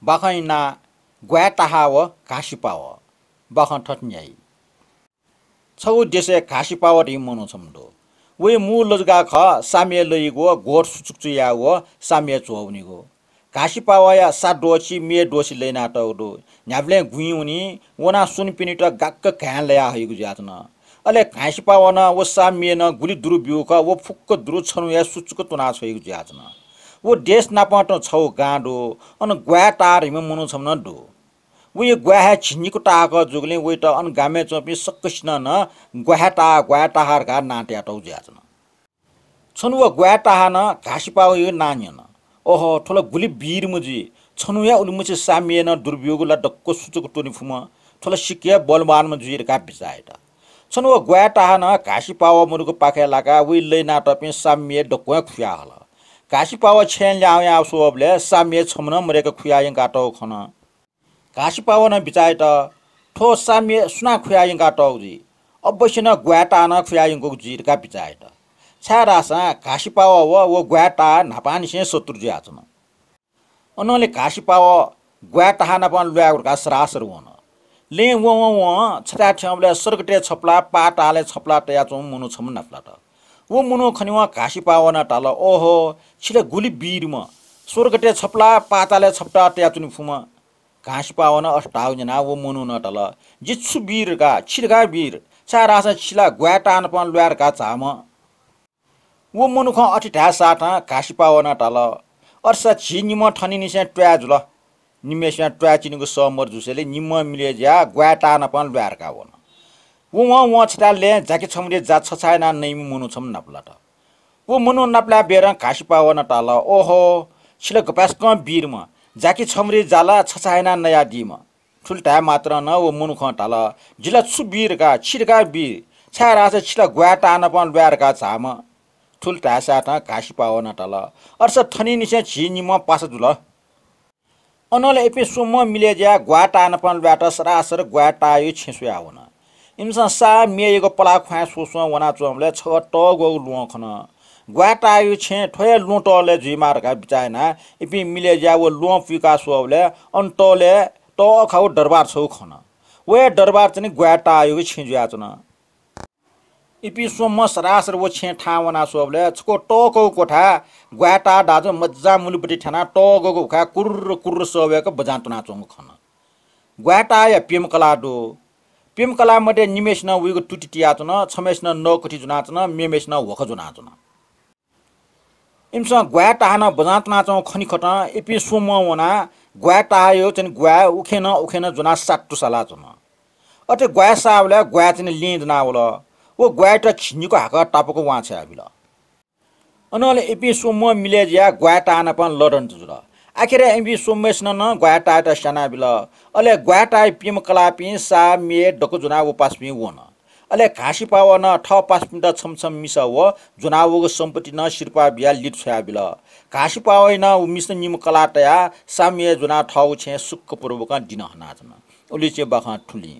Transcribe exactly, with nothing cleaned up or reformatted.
बाखंया नां ग्वाये ताहाः व घासिपावः। बाखं थथे न्ह्याइ। छगू देशय् घासिपावः धइम्ह मनू छम्ह दु। वया मू लजगाः खः साम्यय् लइगु व गोठ सुचुकचु यायेगु व साम्यय् च्वःवनीगु। घासिपावःया सा द्वःछि म्ये द्वःछि लय् यानातःगु दु। न्ह्याबलें गुँइ वनी, वनाः स्वनिपिनित गाक्क घाँय् लयाहइगु जुयाच्वन। अले घासिपावलं व सा म्ये नं गुलि दुरु ब्यूगु खः, व फुक्क दुरु छन्हुया सुचुक त्वनाछ्वइगु जुयाच्वन। व देश नापं तुं छगू गां दु, अन ग्वाये ताहाः धइम्ह मनू छम्ह नं दु। वया ग्वाये हे झिंनिकू ताहाः खः जूगुलिं वयात अन गामय् च्वंपिं सकसिनं नं ग्वाये ताहाः, ग्वाये ताहाः धकाः नां तयातःगु जुयाच्वन। छन्हु व ग्वाये ताहालं घासिपावःयागु नां न्यन। ओहो, थ्व ला गुलि वीरम्ह जुइ, छन्हुया उलिमछि सा म्ये नं दुरु ब्यूगु ला दक्व सुचुक त्वने फुम्ह, थ्व ला सिक्क हे बलवानम्ह जुइ धकाः बिचाः यात। छन्हु व ग्वाये ताहालं घासिपावः मदुगु पाखाय् लाकाः वया लय् यानातःपिं सा म्ये दक्वं हे खुया हल। घासिपावः छेँय् लिहां वयाः स्वःबलय् सा म्ये छम्ह नं मदय्क खुया यंकातःगु खन। घासिपावलं बिचाः यात, थ्व सा म्ये सुनां खुया यंकातःगु जुइ? अवश्य नं ग्वाये ताहालं खुया यंकूगु जुइ धकाः बिचाः यात। छाय्धाःसा घासिपावः व, व ग्वाये ताहाः न्हापांनिसें शत्रु जुयाच्वन। अनंलि घासिपावः ग्वाये ताहाः नाप ल्वायेगु धकाः सरासर वन। लँय् वं वं वं छथाय् थ्यंबलय् स्वर्गतय् छपलाः पातालय् छपलाः तयाच्वंम्ह मनू छम्ह नापलात। व मनू खनेवं घासिपावलं धाल, ओहो, छि ला गुलि वीरम्ह, स्वर्गतय् छपलाः पातालय् छपलाः तयाच्वने फुम्ह। घासिपावलं अथे धाःगु न्यनाः व मनुखं धाल, जि छु वीर धकाः, छि धकाः वीर, छाय्धाःसा छि ला ग्वाये ताहाः नाप ल्वाये धकाः झाःम्ह। व मनुखं अथे धाये साथं घासिपावलं धाल, अथेसा झी निम्ह थनिंनिसें त्वाये जुल। निम्हय्सिनं त्वाये चिनिगु सः मदु जूसेंलि निम्ह मिलय् जुयाः ग्वाये ताहाः नाप ल्वाये धकाः वन। वं वं वं छथाय् लँय् जाकि छम्हरी जा छछाः यानाः नइम्ह मनू छम्ह नापलात। व मनू नापलाये बेरं घासिपावलं धाल, ओहो, छि ला गपाय्सकं वीरम्ह, जाकि छम्हरी जा ला छछाः यानाः नयादीम्ह। थुलि धाये मात्रं नं व मनुखं धाल, जि ला छु वीर धकाः, छि धकाः वीर, छाय्धाःसा छि ला ग्वाये ताहाः नाप ल्वाये धकाः झाःम्ह। थुलि धाये साथं घासिपावलं धाल, अथेसा थनिंनिसें झी निम्ह पासा जुल। अनंलि इपिं स्वम्हं मिलय् जुयाः ग्वाये ताहाः नाप ल्वायेत सरासर ग्वाये ताहाःया छेँ स्वयाः वन। इमिसं सा म्येयागु पलाः ख्वाँय् स्वस्वं वनाच्वंबलय् छगः तःग्वःगु ल्वहं खन। ग्वाये ताहाःया छेँ थ्व हे ल्वहं तःलय् जुइमाः धकाः बिचाः यानाः इपिं मिलय् जुयाः व ल्वहं पुइकाः स्वःबलय् अन तःलय् तःखागु दरबार छगू खन। व हे दरबार चाहिँ ग्वाये ताहाःयागु छेँ जुयाच्वन। इपिं स्वम्हं सरासर व छेँ थाहां वनाः स्वःबलय् छकः तःकःगु क्वथाय् ग्वाये ताहाः दाजुं मज्जां मुलिपट्टि थ्यानाः तःग्वःगु उखाय् कुर्र कुर्र सः वय्क बजां त्वनाच्वंगु खन। ग्वाये ताहाःया प्यम्ह कलाः दु। प्यम्ह कलाः मध्ये निम्हय्सिनं वइगु तुति तियाच्वन, छम्हय्सिनं नःकथि ज्वनाच्वन, मेम्हय्सिनं ह्वख ज्वनाच्वन। इमिसं ग्वाये ताहाः नं बजां त्वनाच्वंगु खनिखतं इपिं स्वम्हं वनाः ग्वाये ताहाःयागु चाहिँ ग्वाये उखें नं उखें नं ज्वनाः सात्तु सालाच्वन। अथे ग्वाये साःबलय् ग्वाये चाहिँ लिं दनावल। व ग्वायेत झिंनिकू हाकः तापाक वां छ्वयाबिल। अनंलि इपिं स्वम्हं मिलय् जुयाः ग्वाये ताहाः नाप लःतुनात जुल। आखिरय् इपिं स्वम्हय्सिनं नं ग्वाये ताहाःयात स्यानाबिल। अले ग्वाये ताहाःया प्यम्ह कलाःपिं सा म्ये दक्व ज्वनाः व पासापिं वन। अले घासिपावलं थः पासापिन्त छम्ह छम्ह मिसा व ज्वनावःगु सम्पत्ति नं सिरपाः बियाः लित छ्वयाबिल। घासिपावलं व मिसा निम्ह कलाः तयाः सा म्ये ज्वनाः थःगु छेँ सुक्क पूर्वकं दिनं हनाच्वन। उलिं चाहिँ बाखं थुलिं।